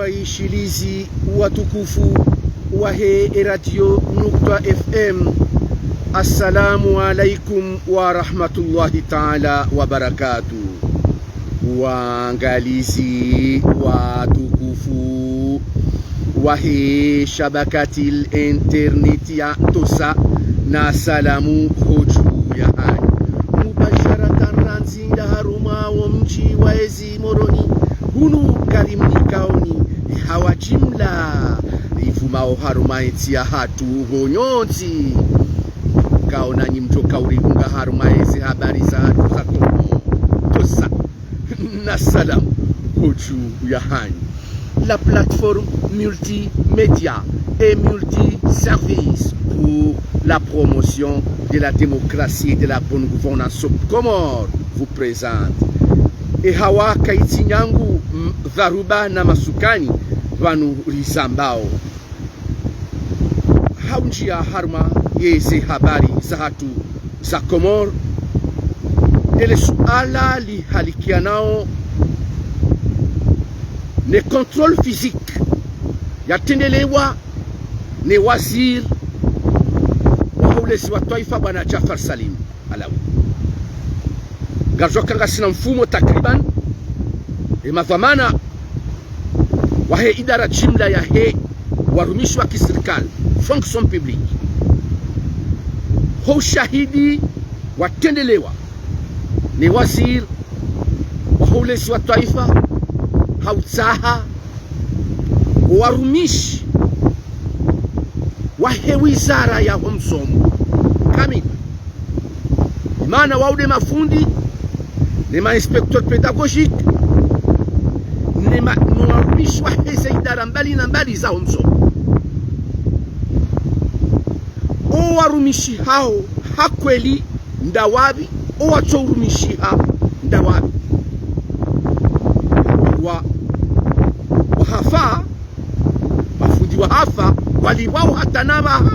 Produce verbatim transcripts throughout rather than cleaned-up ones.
Waishilizi watukufu wahe Radio Nukta F M, assalamu alaikum wa rahmatullahi taala wa barakatuh. Waangalizi watukufu wahe shabakatil internet ya Tosa, na salamu hodju yahanyu. Mubasharatan randzi nda harumwa wo mdji wa ezi Moroni, hunu karimnikaoni, hawa jimla ivumao harumwa entsi yahatru ho nyontsi. Kaonanyi mdjo kaurihunga harumwa ezi habari zahatru za Tosa. Na salamu hodju yahanyu. La plateforme multimédia et multiservice pour la promotion de la démocratie et de la bonne gouvernance aux Comores vous présente. E hawa kaitsi nyangu, m-, dharuba na masukani, pvanu rizambao. Haundjia harumwa yeze habari zahatru za Comores, ele suala lihalikianao ne contrôle physique yatrendelewa ne waziri wa ulezi wa twaifa, bwana Djaffar Salim Alawi. Ngaridjo ka ngasina mfumo takriban, e madhwamana wahe idara jimla yahe warumishi wa kisirikali, fonction publique, ho ushahidi watrendelewa ne waziri wa ulezi wa twaifa, ha utsaha warumishi wahe wizara yaho msomo kamili. Imana wao nde mafundi, ne ma inspecteur pédagogique, ne ma-, no warumishi waheze idara mbali na mbali zaho msomo. O warumishi hao ha kweli nda wapvi, o watso urumishiha nda wapvi. Wa, wahafa, mafundi wahafa, walipvwao hata na pvaha.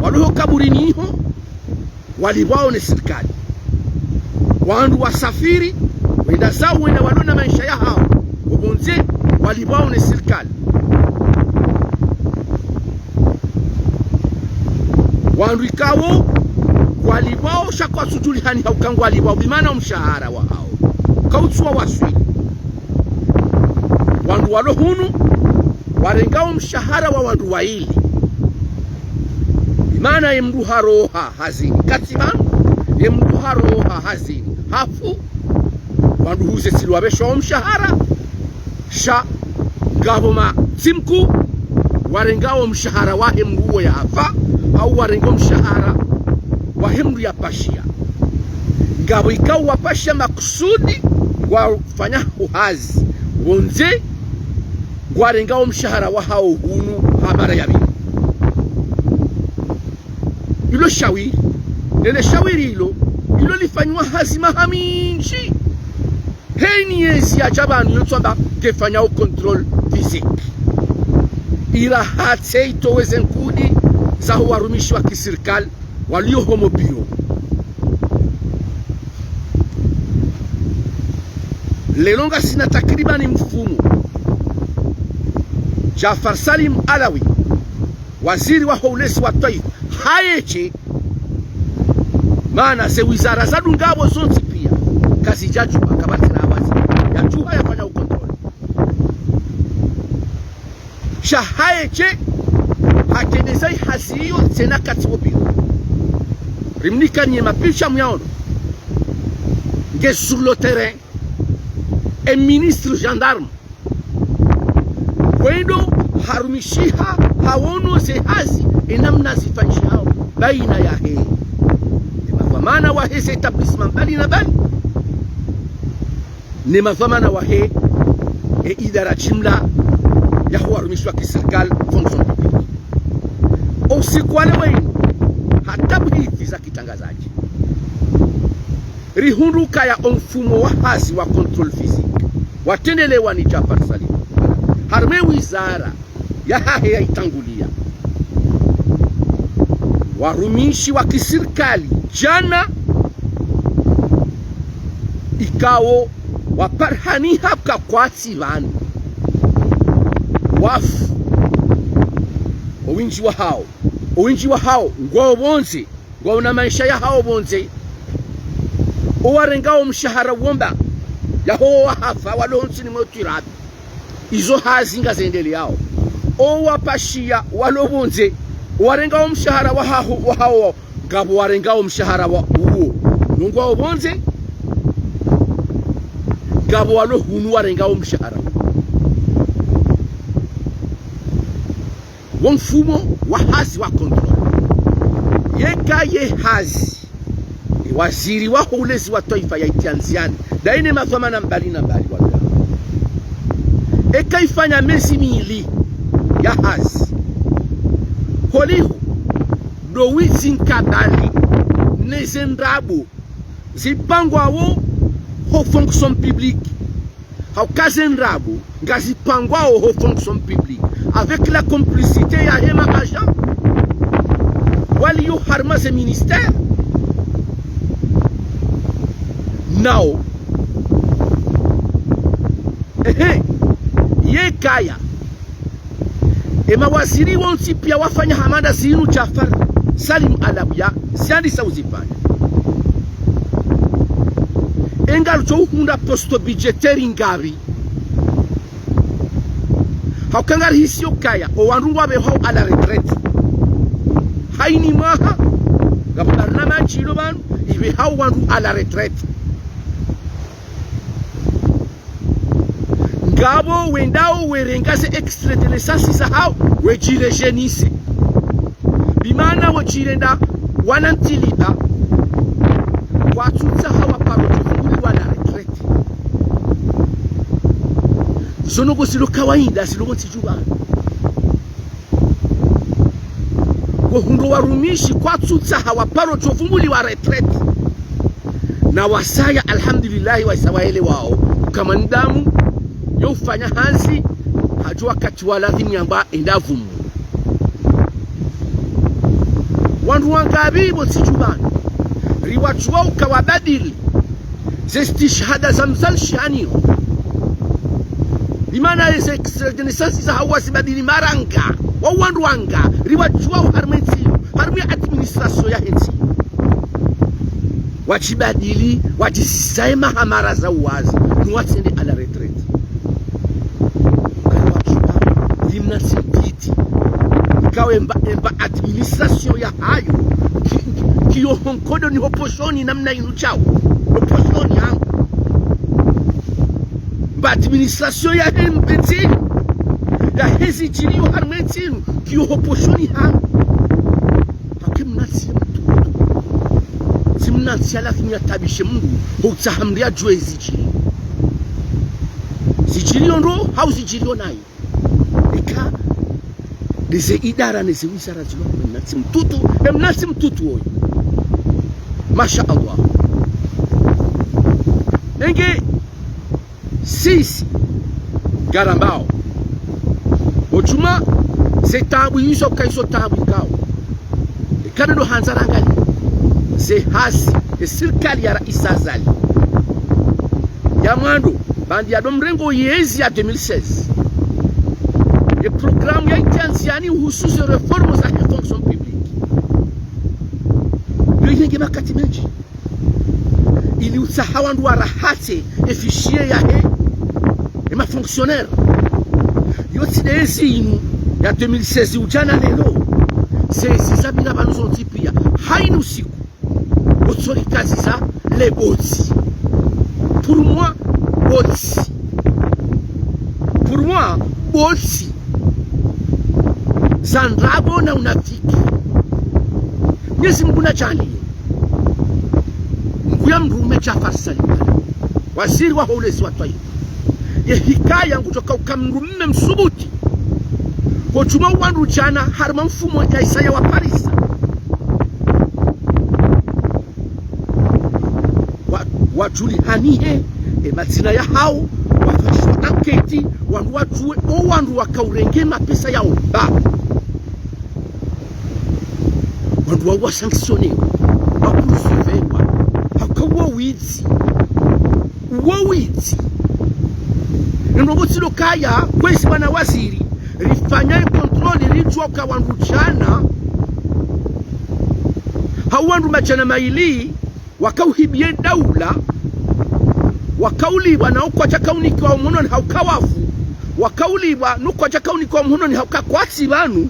Walo ho kaburini iho, walipvwao ne sirikali. Wandru wasafiri, wenda zao, wenda walo na maesha yahao ho pvondze, walipvwao ne sirikali. Wandru ikao walipvwao sha kwatsudjulihani hauka ngwalipvwao, bimaana o mshahara wahao kautsu wa waswili. Wandru walo hunu warengao mshahara wa wandru waili. Bimaana ye mndru haroha hazini, katsiba, ye mndru haroha hazini hafu, wandru huze tsi lwapveshwao mshahara, sha ngapvo ma tsimku warengao mshahara wahe mndru uwo yahafa, au warengao mshahara wahe mndru yapashia. Ngapvo ikao wapashia makusudi wafanyao hazi pvondze, ngwarengao mshahara wahao hunu ha mara ya pvili. Ilo shawiri, lele shawiri ilo, ilo lifanyiwa hazi maha mindji. Heni yezi yadja pvanu yotsamba ngefanyao contrôle physique. Ila hatse itowe ze nkudi zaho warumishi wa kisirikali walio ho mobiro. Lelo ngasina takribani mfumo, Djaffar Salim Alawi, waziri waho ulezi wa twaifa, haye she, maana ze wizara zadungao zontsi pia kazidjadjuha, kapvatsi na hazi yadjuha yafanyao contrôle. Sha haye she, hatrendeza ihazi iyo tsena katsi wo pvili. Rimnikaniye mapisha muyaono. Nge sur le terrain, e ministre gendarme wendo harumishiha, hawono ze hazi, e namna zifanyishihao baina yahe ne madhwamana waheze établissement mbali na mbali, ne madhwamana wahe e idara jimla yaho warumishi wa kisirikali, fonction publique. O usiku wa leo wenu, ha tabhiti za kitrangazadji, rihundru ukaya o mfumo wa hazi wa contrôle physique watrendelewa ni Djaffar Salim harumwa e wizara yahahe yaitangulia. Warumishi wa kisirikali djana ikao waparihaniha ka kwatsi pvanu, wafu. Owindji wahao. Owindji wahao ngwao pvondze. Ngwao na maesha yahao pvondze. Owarengao mshahara womba. Yaho wahafa walo ntsini mwe twirabi. Izo hazi ngazendeleao. Owapashia walo pvondze. Owarengao mshahara wahaho, wahao. Ngapvo warengao mshahara wa uwo. Nongwao pvondze. Ngapvo walo hunu warengao mshahara uwo. Wo mfumo wa hazi wa contrôle. Yeka ye hazi, e waziri waho ulezi wa twaifa ya itia ndziani, daine madhwamana mbali na mbali wa dola. Eka ifanya mezi mili ya hazi. Holiho, ndo widzi nkabali, neze ndrabo, zipangwao ho fonction publique. Hauka ze ndrabo, ngazipangwao ho fonction publique, avec la complicité yahe ma agents walio harumwa ze ministère. Nao. Ehe. Yekaya. E mawaziri wontsi pia wafanya hama nda zinu Djaffar Salim Alawiya, ziandisa uzifanya. Enga rudjo uhundra poste budgétaire ngapvi. Hauka ngarihisi yokaya, owandru ngwapvehwao à la retraite. Haini mwaha, ngapvo barnamaji ilo pvanu, ipvehao wandru à la retraite. Ngapvo wendao werenga ze extrait de naissance zahao, wedjirajeunisse. Bimaana wodjirenda wana ntiliba, watsutsaha waparo djuvumbuliwa la retraite. Zo ndrongoo zilo kawaida, zilo pvontsi djumba. Wo hundro warumishi kwatsutsaha waparo djuvumbuliwa retraite. Na wasaya, alhamdulillahi, waisa waelewao. Uka mwanadamu, yo ufanya hazi, hadjuwa wakati wa ladhimu yamba enda vumu. Wandru wangapvi pvontsi djumba. Riwadjuwa uka wabadili. Ze stishahada za mzalishani. Bimaana eze extrait de naissance zahao wazibadili mara nga. Wao wandru wanga. Riwadjuwao harumwa entsi. Harumwa administration yahe ntsi. Wadjibadili, wadjisisaye mahamara za uwazi. Nuwatsende à la retraite. Kari wadjuwa, limna ntsi ntiti. Ikawe mba, emba administration yahayo, ki, ki, kiyo ho nkodo ni ho poshoni namna inu djao. Ho poshoni hangu. Mba administration yahe ntsi inu, yahe zidjiriyo harumwa entsi inu, kiyo ho poshoni hangu. Hauka mna ntsi ya mtutu. Tsi mna ntsi ya lazimu yatabishe mndru, ho utsaha mndru yadjuwe zidjiri. Zidjiriyo ndro, hau zidjiriyo nayi. Eka, ndeze idara neze wizara zilo, mna ntsi mtutu, e mna ntsi mtutu oyo. Masha Allah. Enge, sisi, ngarambao. Odjuma, ze taabu izo, uka izo taabu ikao. Eka ndo handza rangalie. Ze hazi, e sirikali ya Raisi Azali. Ya mwando, baanda ya ndo mrengo yezi ya deux mille seize. Ye programme ya itia ndziani uhusu ze réforme zahe fonction publique. Yo irenge makati mendji. Ili utsaha wandru warahatse e fichier yahe, e ma fonctionnaire. Yo tsi ndezi inu ya deux mille seize udja na leo. Seize zapvira pvanu zontsi pia. Haini usiku. Otsori kazi za le botsi. Pour moi, botsi. Pour moi, botsi. Za ndrabo na unafiki. Mwenyezi Mungu nadjaanliye. Mngu ya mrume Djaffar Salim. Waziri waho ulezi wa twaifa. Ye hikaya ngudjo kauka mrume msubuti. Ko djuma wandru djana harumwa mfumo ya Isaya wa Parisa. Wa, wadjulihanihe, e madzina yahao, wafanyishiwa anketi, wandru wadjuwe, o wandru wakaurenge mapesa yao mba. Wandru wao wasanctionnewa, wapoursuiviwa, hauka uwo widzi. Uwo widzi. Ndrongoo tsi ndo kaya, kwezi bwana waziri, rifanya ye contrôle, ridjuwa uka wandru djana, hau wandru madjana mayili, wakauhibiya daula, wakaulipvwa na ukwadja kaunikiwa mhononi hauka wafu, wakaulipvwa na ukwadja kaunikiwa mhononi hauka kwatsi pvanu.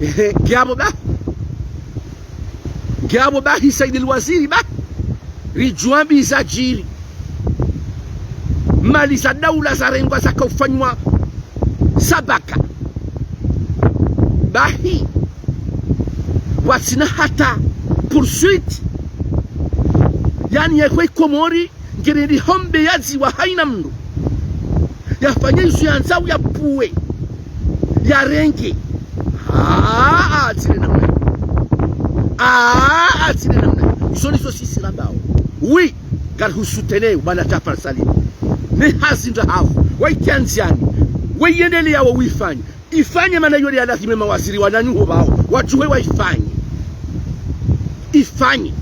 Ehe, ngiyapvo ba. Ngiyapvo bahi Said El Waziri ba. Ridjuwa mbi zadjiri. Mali za daula zarengwa zakaufanywa sabaka. Bahi. Watsina hata poursuite. Yaani yekwe Komori, ngeri ndi hombe yadziwa haina mndru. Yafanye izo yandzao yapvuwe. Yarenge. Ah, ah, tsile namna. Ah, ah, tsile namna. Izo ndizo sisi rambao. Oui, ngari husoutenir, bwana Djafar Salim. Ne hazi ndrahafu. Waitiya ndziani. Waiyendeleyao uifanye. Ifanye mana yole ya lazima mawaziri wananyu ho pvao. Wadjuwe waifanye. Ifanye.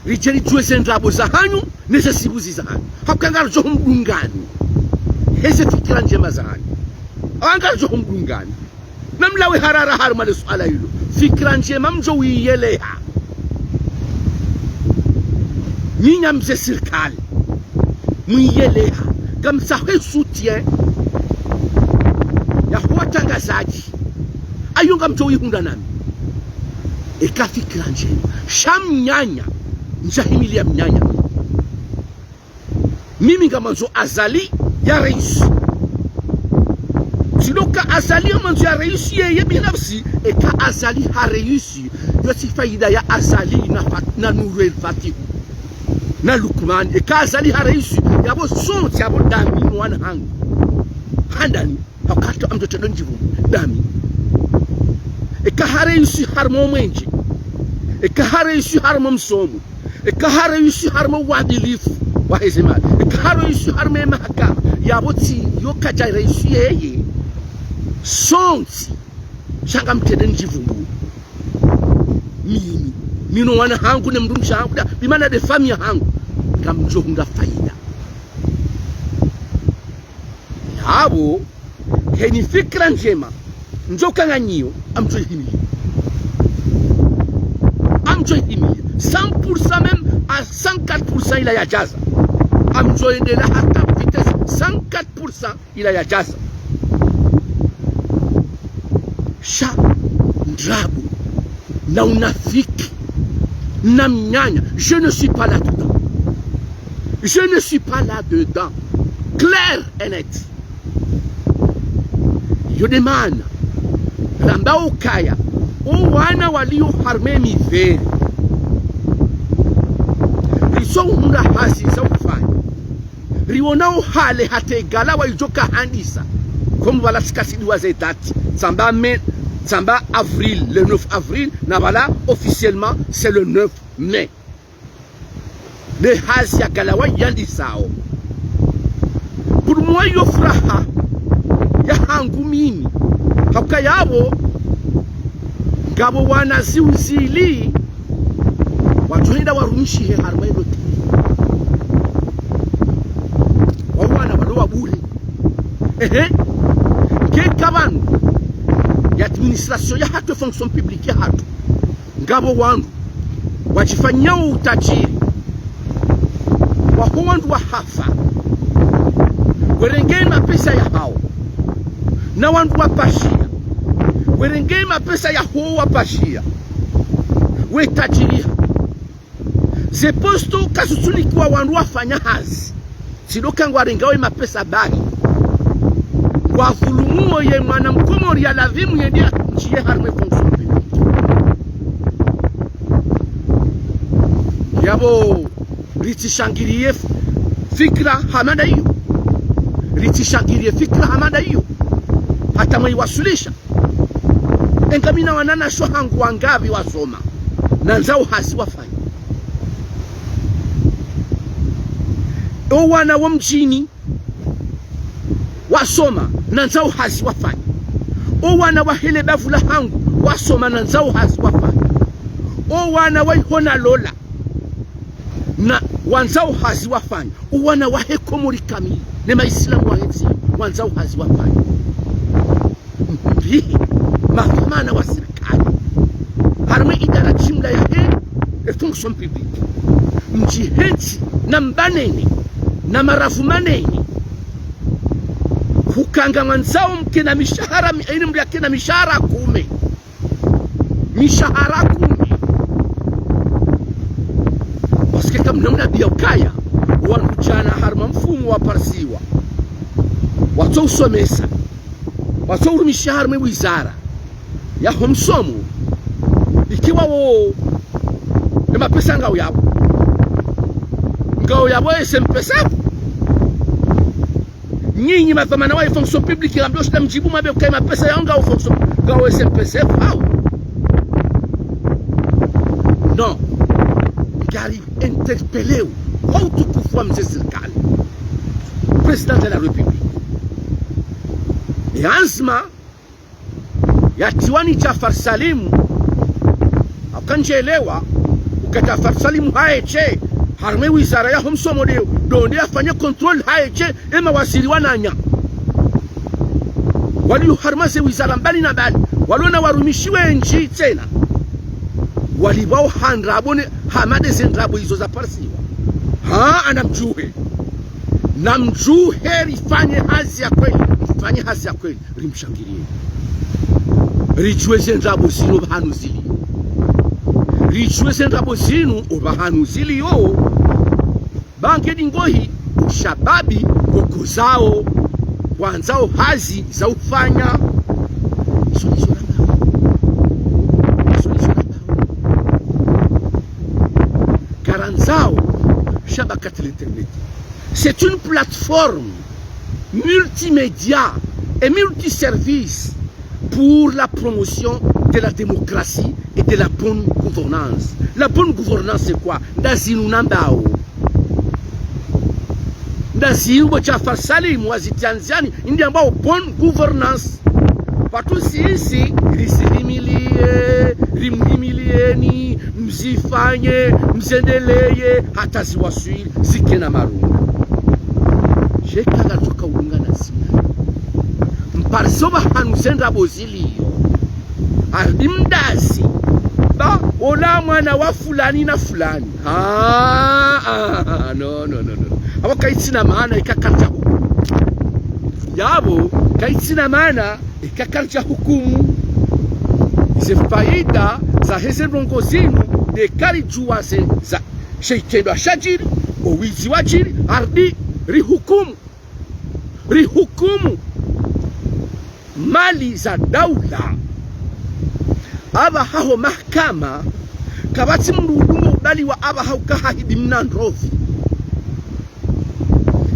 Ridje ridjuwe ze ndrabo zahanyu, ne ze sibuzi zahanyu. Hauka ngaridjo humdungani. He ze fikira ndjema zahanyu. Hauka ngaridjo humdungani. Namlawe harara harumwa le suala lilo. Fikira ndjema mdjo uiyeleha. Nyi ngamze sirikali. Mwiyeleha. Ngamtsaho soutien yaho watrangazadji. Ayo ngamdjo uihundra nami. Eka fikira ndjema. Sha mnyanya. Ndjahimiliya mnyanya. Mimi ngamwandzo Azali ya réussi. Tsi ndo ka Azali ngamwandzo ya réussi yeye binafsi, eka Azali ha réussi, yo tsi faida ya Azali na Fat-, na Nour El Fath. Na Lukman, eka Azali ha réussi, yapvo sontsi yapvo dami no wana hangu. Handani. Hauka ngamdjo tendo ndjivu dami. Eka ha réussi harumwa mwenje. Eka ha réussi harumwa msomo. Eka ha réussi harumwa uadilifu wahe ze mali. Eka ha réussi harumwa ye mahakama. Yapvo tsi yo kadja réussi yeye. Sontsi. Sha ngamtendo ndjivu mbu. Mimi. Mi no wana hangu ne mdrumshe hangu. Nda, bimana nde famiyi hangu. Ngamdjo hundra faida. Yapvo, heni fikira ndjema, ndjo ka nganyiyo, ngamdjo ihimiliya. Ngamdjo ihimiliya. Cent pour cent même, à cent quatre pour cent ila yadjaza. Ngamdjo endelea hata vitesse cent quatre pour cent ila yadjaza. Sha ndrabo, na unafiki, na mnyanya, je ne suis pas là-dedans. Je ne suis pas là-dedans. Clair et net. Yo nde mana, ramba ukaya, o wana walio harumwa ye mivere. Riso hundra hazi za ufanya. Riwona o hale hata Galawa idjo ka handisa. Comme voilà, tsi ka tsi ndo wa ze date. Tsamba mai, tsamba avril, le neuf avril, na voilà, officiellement, c'est le neuf mai. Ne hazi ya Galawa yandisao. Pour moi, yo furaha ya hangu mimi. Hauka yapvo, ngapvo wana ziuzili, wadjo henda warumishihe harumwa ilo tele. Wa wana walo wa bure. Ehe. Ngeka pvanu, ye administration yahatru, fonction publique yahatru. Ngapvo wandru wadjifanyao utadjiri, waho wandru wahafa, werenge mapesa yahao, na wandru wapashia, werenge mapesa yaho wapashia, wetadjiriha. Ze poste kazitsunikiwa wandru wafanya hazi. Tsi ndo ka ngwarengao ye mapesa bahi. Ngwadhulumuo ye mwana mkomori ya lazimu yende yandjiye harumwa ye fonction publique. Yapvo, ritsishangiriye fikira hama nda iyo. Ritsishangiriye fikira hama nda iyo. Hata mwaiwaswilisha. Enga mi na wananyasho hangu wangapvi wasoma, nandzao hazi wafanye. O wana wo mdjini wasoma, nandzao hazi wafanye. O wana wahe le bavu la hangu wasoma, nandzao hazi wafanye. O wana wa iho nalola, na wandzao hazi wafanye. O wana wahe Komori kamili, ne maisilamu wahe ntsi, wandzao hazi wafanye. Mbihi, madhwamana wa sirikali. Harumwa idara jimla yahe, e fonction publique. Mdjihentsi, na mbaneni, na maravu maneni. Hukaya ngamwandzao mke na mishahara, mi-, eni mdru yake na mishahara kume. Mishahara kume. Parce que kamna mna biya ukaya, wandru djana harumwa mfumo waparisiwa. Watso usomesa. Watso urumisha harumwa wizara yaho msomo. Ikiwa wo, e mapesa ngao yapvo. Ngao yapvo S N P S F. Nyinyi madhwamana wa fonction publique, ngamdjo shinda mdjibu mwambe ukaya mapesa yao ngao fonction, ngao S N P S F hau? Non. Ngari interpellé wo, kwa utukufu wa mze sirikali. Président de la République. E anzma yatiwa ni Djaffar Salim, hauka ndjelewa, uka Djaffar Salim haeshe, harumwa wizara yaho msomo de, donde yafanye contrôle haeshe, e mawaziri wananya. Waliyo harumwa ze wizara mbali na mbali, walo na warumishi wendji tsena. Walipvao ha ndrabo ne, hama de ze ndrabo izo zaparisiwa. Ha, ana mdjuhe. Na mdjuhe rifanye hazi ya kweli, rifanye hazi ya kweli. Rimshangiriye. Ridjuwe ze ndrabo zinu opvahanu ziliyo. Ridjuwe ze ndrabo zinu opvahanu ziliyo. Ba nge dingohi, ushababi, koko zao, wandzao hazi za ufanya. Izo ndizo rambao. Izo ndizo rambao. Ngarandzao, Shabakat l'Internet. C'est une plateforme multimédia et multiservice pour la promotion de la démocratie et de la bonne gouvernance. La bonne gouvernance, c'est quoi? Nda zinu nambao. Nda zinu bo Djaffar Salim wazitia ndziani, inde ambao bonne gouvernance. Pvatsu sisi, risihimilie, rimuhimilieni, mzifanye, mzendeleye, hata ziwaswili, zike na marungu. Sheka ngatsoka ulunga na zina. Mpariso opvahanu ze ndrabo ziliyo. Harudi mdazi. Ba, ola mwana wa fulani na fulani. Ah, ah, ah, no, no, no, no. Apvo kaitsina maana ika karidja hukumu. Yapvo kaitsina maana ika karidja hukumu. Ze faida zahe ze ndrongoo zinu, de karidjuwa ze, za, she itrendwa shadjiri, owizi wadjiri, harudi rihukumu. Rihukumu mali za daula. Apvaha ho mahakama, kapvatsi mndru udungo ubaliwa apvaha uka hahidi mna ndrovi.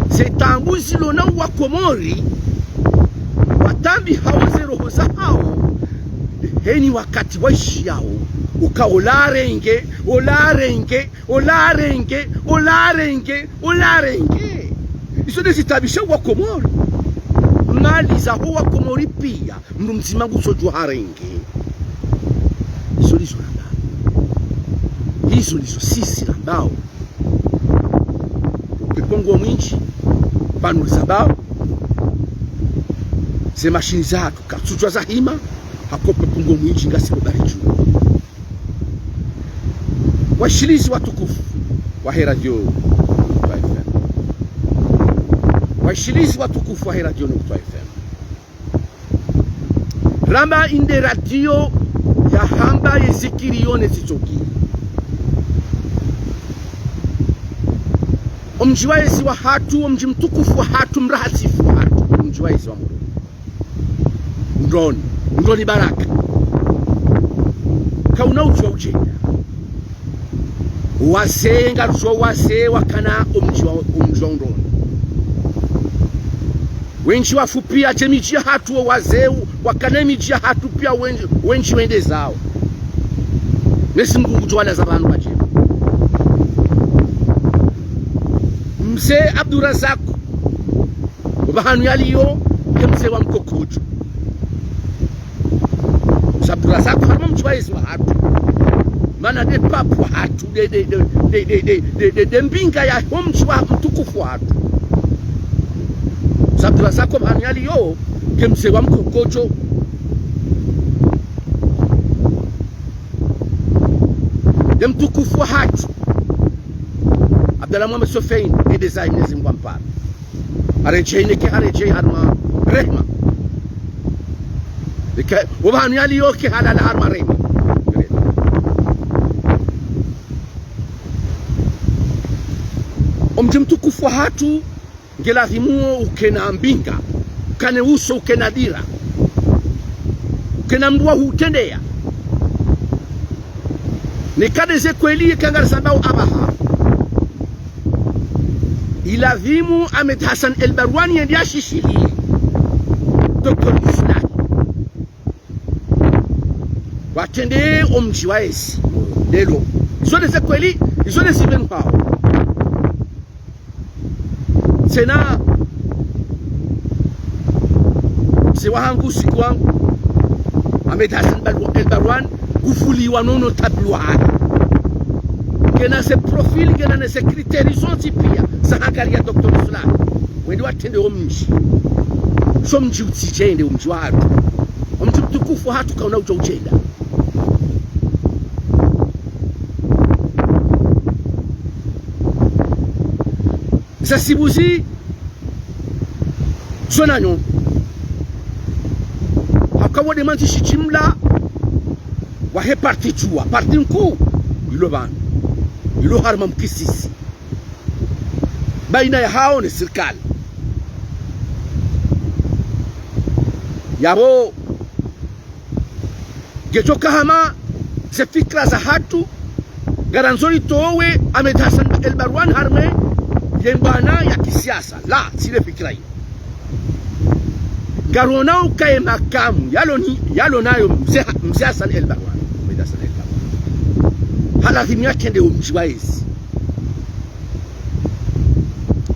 Ze taabu zilo na wa Komori, watambi hawo ze roho zahao, heni wakati waishiyao, uka ola renge, ola renge, ola renge, ola renge, ola renge. Izo de zitaabisha wa Komori. Mali zaho wa Komori pia, mndru mdzima ngutsodjo harenge. Izo ndizo rambao. Izo ndizo sisi rambao. Upepvo ngo mwindji, pvanu rizambao. Ze mashini zahatru, katsudjuwa zahima, hako upepvo ngo mwindji ngasi ko bari dju. Washilizi watukufu wahe Radio Nukta F M. Washilizi watukufu wahe Radio Nukta F M. Ramba inde radio yahamba ye zikiri yo ne zitsoki. Omdji wa yezi wahatru, omdji mtukufu wahatru, mrahatifu wahatru, omdji wa yezi wa Moroni. Undroni, undroni baraka. Kauna udjuwa udjenda. Wazee, ngarudjuwa wazee wakana omdji wa, omdji wa Undroni. Wendji wafupia dje midji yahatru, wo wazee wakana emidji yahatru pia wendji, wendji wende zao. Mwenyezi Mungu ngudjo walaza pvanu pvadjema. Mze Abdurazak, opvahanu yaliyo, nde mze wa Mkokodjo. Mze Abdurazak, harumwa omdji wa yezi wahatru. Mana nde papu wahatru, nde, nde, nde mbinga yaho mdji wa mtukufu wahatru. Mze Abdulrazak pvanu yaliyo, nge mze wa mkokojo. Nde mtukufu wahatru. Abdallah Mohamed Soefeine, nge ndeza Mwenyezi Mungu ampare. Haredjeyi neke haredjeyi harumwa rehma. Neke, opvanu yaliyo ke halala harumwa rehma. Omdji mtukufu wahatru, nge lazimu ukena mbinga, ukane uso, ukena dira, ukena mndru wa hutrendeya. Neka ndeze kweli yeka ngarizambao apvaha, ilazimu Ahmed Hassan El Barwane yende yashishiliye Docteur Islahi. Watrende omdji wa ezi. Leo. Izo ndeze kweli, izo ndezi pvanu hawo. Tsena, mze wahangu, usiku wangu, Ahmed Hassan Balwa-, El Barwane, nguvuliwa no notable wahahe. Ngena ze profil, ngena neze critères zontsi piya, za hangaliya Docteur Islahi. Wende watrende omdji. Sho mdji utsidjende, omdji wahatru. Omdji mtukufu wahatru kauna udja udjenda. Za sibuzi, zo nanyo. Haka wo nde mwandzishi jimla wahe parti Juwa, parti nkuu, ilo pvanu. Ilo harumwa mkisisi. Baina yahawo ne sirikali. Yapvo, ngedjo ka hama ze fikira zahatru, ngarandzo ritowe Ahmed Hassan El Barwane harumwa ye mbwana ya kisiasa. La, tsi le fikira iyo. Ngarona ukaya ye makamu yalo ni, yalo nayo mze Ha-, mze Hassan El Barwane, Ahmed Hassan El Barwane, halazimu yatrende omdji wa ezi.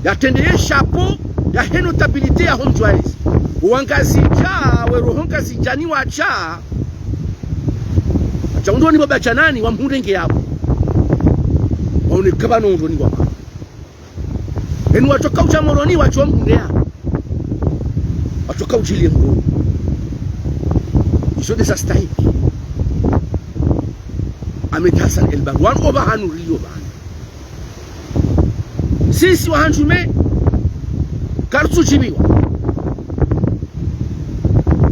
Yatrende ye chapeau yahe notabilité yaho mdji wa ezi. Wangazidja, we roho Ngazidja ni watsha. Watsha undroni bo Batshanani wamhundre nge yapvo. Waone kaba no undroni wapvo. Enu watsoka udja Moroni watso mhundre ya. Watsoka udjiliye Moroni. Izo ndeza stahiki Ahmed Hassan El Barwane, opvahanu riyo pvanu. Sisi wahandzume, karitsudjibiwa.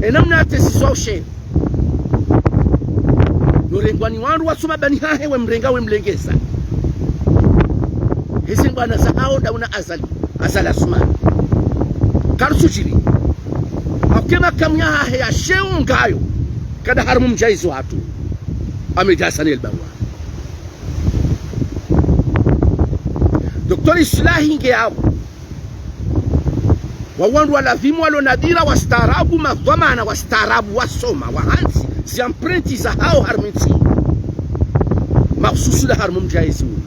Enamna yatesiswa ushe. Norengwa ni wandru wasoma bani hahe, wemrenga, wemlengeza. Heze mbwana zahawo ndauna Azali, Azali Assoumani. Karitsudjibiwa. Hauka ye makamu yahahe ya sheo ngayo, kanda harumwa mdji wa ezi wahatru, Ahmed Hassan El Barwane. Docteur Islahi nge yapvo. Wa wandru walazimu walo na dira, wastaarabu, madhwamana wastaarabu, wasoma, wahandzi zi empreintes zahawo harumwa entsi. Mahususu la harumwa mdji wa ezi unu.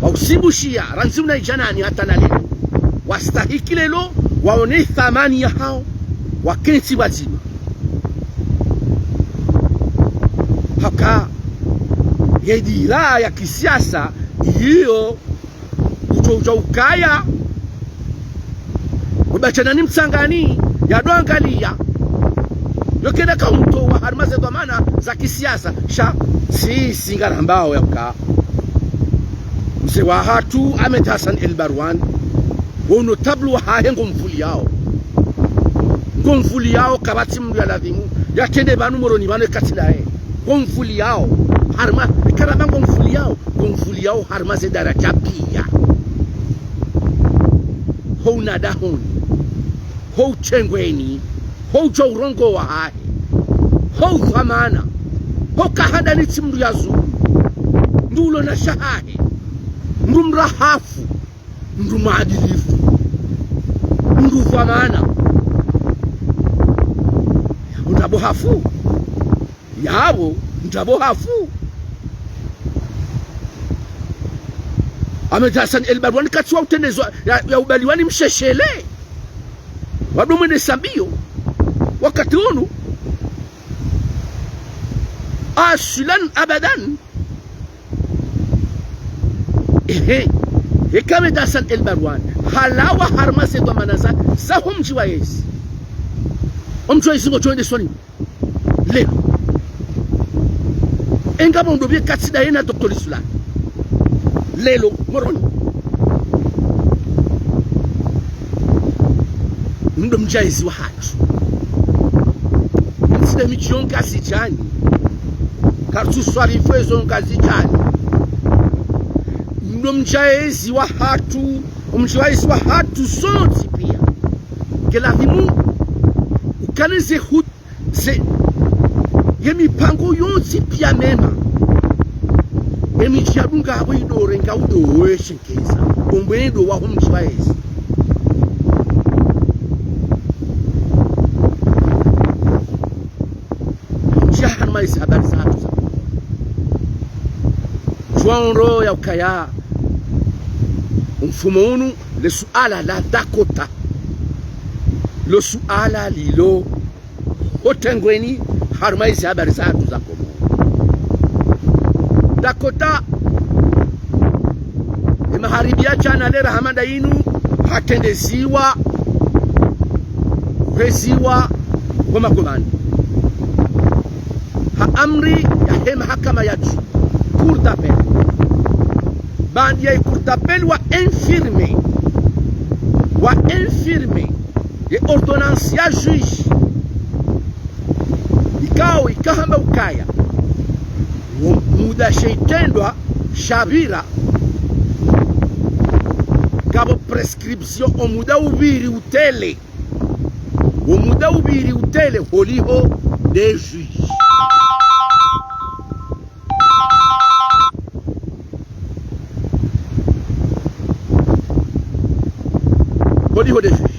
Wausimbushiya, randzi una idjanani hata na leo. Wastahiki leo, waone thamani yahawo, wakentsi pvwadzima. Haka, ye dira ya kisiasa, iyo, udjo, udjo ukaya, bo Batshanani Mtsangani, yado angaliya. Yo kena ka umtowa harumwa ze dhwamana za kisiasa, sha, sisi ngarambao yauka mze wahatru Ahmed Hassan El Barwane, wo notable wahahe ngomvuliyao. Ngomvuliyao, kapvatsi mndru yalazimu yatrende pvanu Moroni pvanu ekatsi ndaye. Ngomvuliyao. Harumwa, ikaramba ngomvuliyao. Ngomvuliyao harumwa ze daraja piya. Ho unadahoni. Ho utrengweni. Ho udjuwa urongowa hahe. Ho udhwamana. Ho kahadani tsi mndru yazulu. Mndru ulo na shahahe. Mndru mrahafu. Mndru mwadilifu. Mndru dhwamana. Yapvo ndrabo hafu. Yapvo ndrabo hafu. Ahmed Hassan El Barwane katsi wa utrendezwa ya, ya ubaliwa ni msheshele. Wado mwendesa mbiyo. Wakati unu. Aswilan abadan. Ehe. Ye Ahmed Hassan El Barwane, halawa harumwa ze dhwamana za, za ho mdji wa yezi. Ho mdji wa yezi ngodjo endeswa ni leo. Enga pvo ndo pvye katsi ndaye na Docteur Lissoula. Leo, Moroni. Ndo mdji wa yezi wahatru. Ntsi nde midji yo Ngazidjani. Kartsu swarifu ezo Ngazidjani. Ndo mdji wa yezi wahatru, omdji wa yezi wahatru sontsi piya. Nge lazimu ukane ze hut-, ze, ye mipango yontsi piya mema. Emidji ya dunga apvo ido renga udo weshe. Keza, omwendo wa ho mdji wa yezi. Mdji ya harumwa ezi habari zahatru za. Djuwa ondro ya ukaya, mfumo unu, le suala la Dakota. Lo suala lilo ho tengweni harumwa ezi habari zahatru za Komori. Dakota, emaharibi ya djana lera hamanda inu, hatrendeziwa, uheziwa, ho magomani. Ha amri yahe mahakama ya dju, Cour d'appel. Baanda ya Cour d'appel wa infirmer, wa infirmer ye ordonnance ya juge. Ikao ikahamba ukaya, wo muda she itrendwa sha pvira, ngapvo prescription, omuda upviri utele. Wo muda upviri utele holiho nde juge. Holiho nde juge.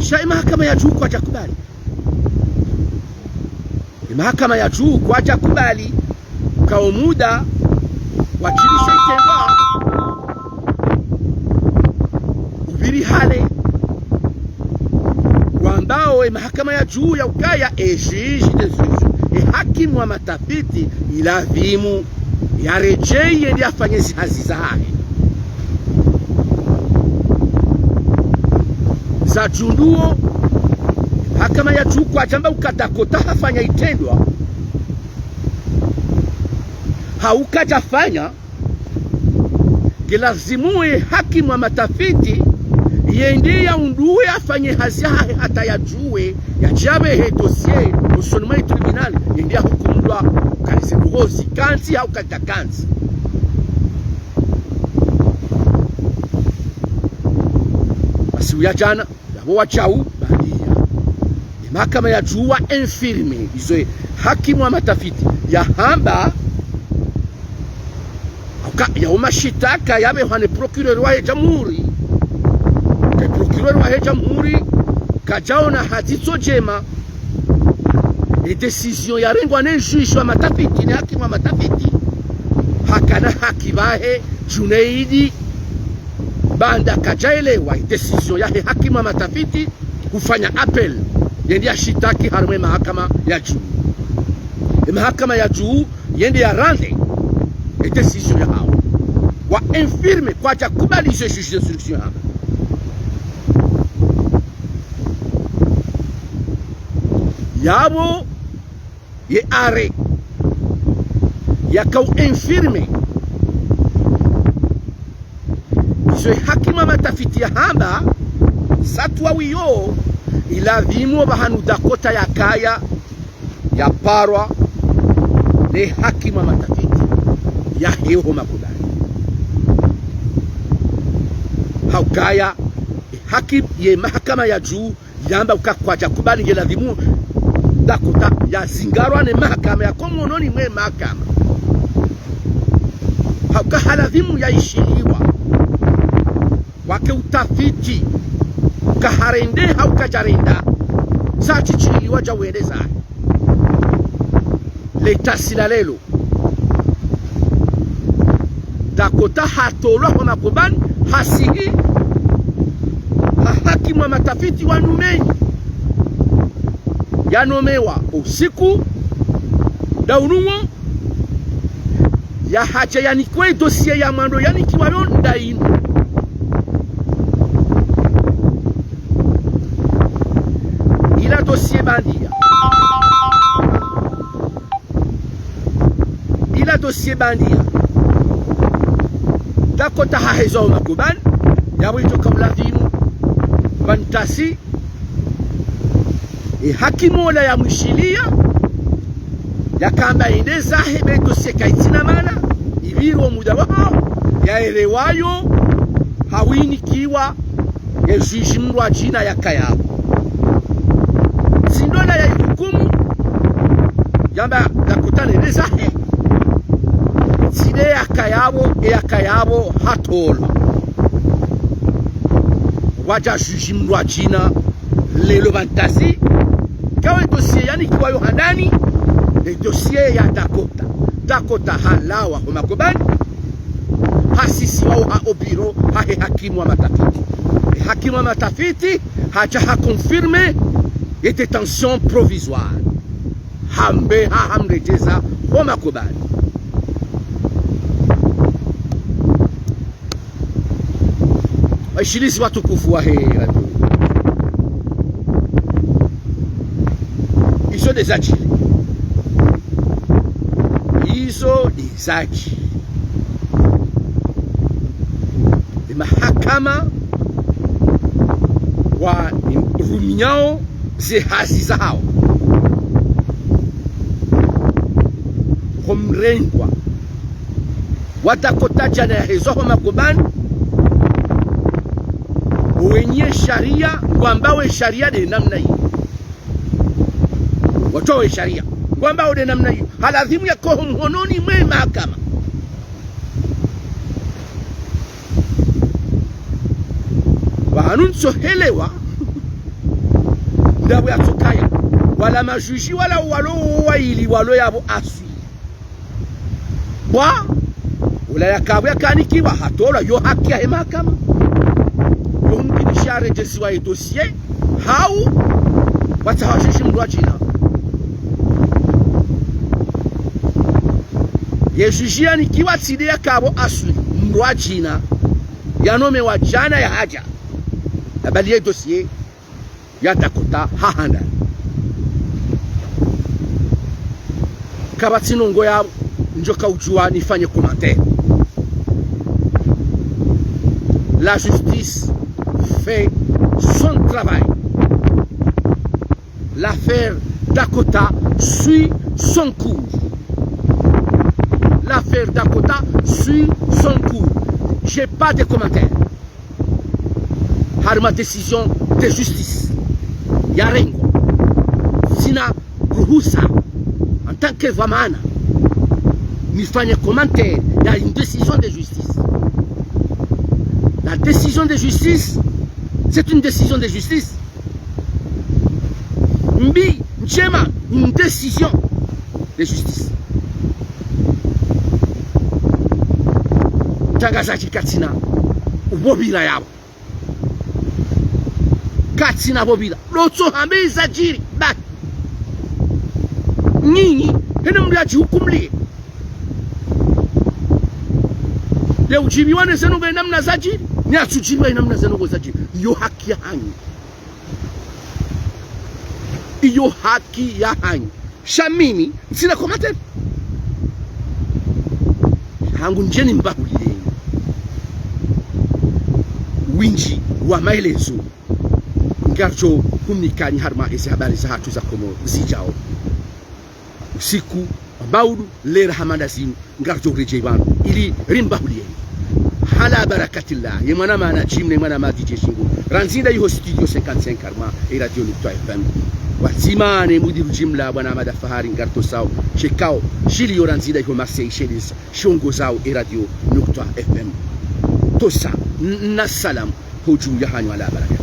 Sha emahakama ya dju kwadja kubali. Emahakama ya dju kwadja kubali ka omuda wa djirisha itrendwa upviri hale. Wambao emahakama ya dju ya ukaya e juge d'instruction, e hakimu wa matafiti, ilazimu yaredjeyi yende yafanye zihazi zahahe. Za djunduo, mahakama ya dju kwadjamba uka Dakota hafanya itrendwa, hau kadjafanya, nge lazimu ye hakimu wa matafiti yende yaunduwe, afanye hazi yahahe hata yadjuwe, yadje yapvehe dossier usoni mwa tribunal, yende yahukumulwa kalize buhozi kantsi hau kadja kantsi. Masiku ya djana, yapvo wadjau balia. Emahakama ya dju wa infirmer izo ye hakimu wa matafiti yahamba, uka, yawo mashitaka yapvehwa ne procureur wahe jamhuri. Ke procureur wahe jamhuri kadjaona ha dzitso djema e décision yarengwa ne juge wa matafiti, ne hakimu wa matafiti. Hakana haki pvahe Junaidi, baanda kadjaelewa e décision yahe hakimu wa matafiti, hufanya appel, yende yashitaki harumwa emahakama ya dju. Emahakama ya dju yende yarendre e décision yahawo. Wa infirmer, kwadja kubali izo juge d'instruction yahamba. Yapvo ye arrêt yakao infirmer izo ye hakimu wa matafiti yahamba, satwa wiyo, ilazimu pvahanu Dakota yakaya yaparwa ne hakimu wa matafiti yaheho makodari. Haukaya hakimu ye mahakama ya dju yamba uka kwadja kubali, nge lazimu Dakota yazingarwa ne mahakama, yako mwononi mwe mahakama. Hauka halazimu yaishiliwa. Wake utafiti uka harendre hau kadjarenda. Sa tsi shiliwa dja wendeza. Leta sila lelo. Dakota hatolwa ho makobani, hasihi ha hakimu wa matafiti wa nyumeni. Yanomewa usiku, nda unungo, Ya hadja yanikiwe dossier ya mwando yanikiwa yo nda inu. Ila dossier bandia. Ila dossier bandia. Dakota hahezwa ho makobani, yapvo itsoka uladhimu, pvanu tasi, e hakimu ola yamwishiliya, yakamba yende zahe, be dossier kayitsina mana, ipviri wo muda wahawo, yaelewayo, hawinikiwa, ye juge mndru wa djina yakayapvo. Tsi ndola yayihukumu, yamba Dakota nende zahe. Tsi nde yakayapvo, e yakayapvo hatolwa. Wadja juge mndru wa djina, lelo pvanu tasi, kawe dossier yanikiwa yo handani, ne dossier ya Dakota. Dakota halawa ho makobani, hasisiwa oha o bureau hahe hakimu wa matafiti. E hakimu wa matafiti, hadja ha confirmer ye détention provisoire. Hambe ha hamredjeza ho makobani. Washilizi watukufu wahe radio. Izo nde zadjiri. Izo nde zadjiri. E mahakama wa rumiao ze hazi zahawo. Ho mrengwa wa Dakota djana yahezwa ho makobani, wenye sharia, ngwambao we sharia nde namna iyo. Watowe sharia, ngwambao nde namna iyo. Haladhimu yako ho mhononi mwe mahakama. Pvanu ntsohelewa, ndapvo yatsokaya, wala majuji wala walo wayili walo yapvo aswi. Bwa, ula yakapvo yakanikiwa, hatolwa yo haki yahe mahakama. Yo mkinisha yaredjeziwa ye dossier, hau, watsaha juji mndru wa djina. Ye juji yanikiwa tsi nde yakapvo aswi, mndru wa djina, yanomewa djana yahadja. Yabali ye dossier ya Dakota ha handani. Kapvatsi ndrongoo yapvo ndjoka udjuwa nifanye commentaire. La justice fait son travail. L'affaire Dakota suit son cours. L'affaire Dakota suit son cours. J'ai pas de commentaire. Harumwa décision de justice yarengwa. Tsina ruhusa, en tant que dhwamana, nifanye commentaire ya une décision de justice. La décision de justice, c'est une décision de justice. Mbi, ndjema, une décision de justice. Mtrangazadji katsina upvopvira yapvo. Katsina pvopvira. Lotso hambe zadjiri. Ba. Nyinyi, hene mndru yadjihukumliye. Ye udjibiwa ne ze ndrongoo ye namna zadjiri, ne yatsudjibiwa ye namna ze ndrongoo zadjiri. Iyo haki yahanyu. Iyo haki yahanyu. Sha mimi, ntsina commentaire. Hangu ndjeni mbahuliyeni windji wa maelezo ngaridjo humnikani harumwa ezi habari zahatru za Komori zidjao. Usiku wa maudu, lera hama nda zinu, ngaridjo redjei pvanu ili rimbahuliyeni. Ala barakatillah, ye mwana mana Jim ne mwana ma D J Shingo, randzi nda iho studio cinquante-cinq harumwa e radio Nukta F M. Wadzima ne mudiru jimla bwana Ahmada Fahari ngaritosao, shikao shiliyo randzi nda iho Marseille, shende shongozao e radio Nukta F M. Tosa, n-, na salamu hodju yahanyu, ala baraka.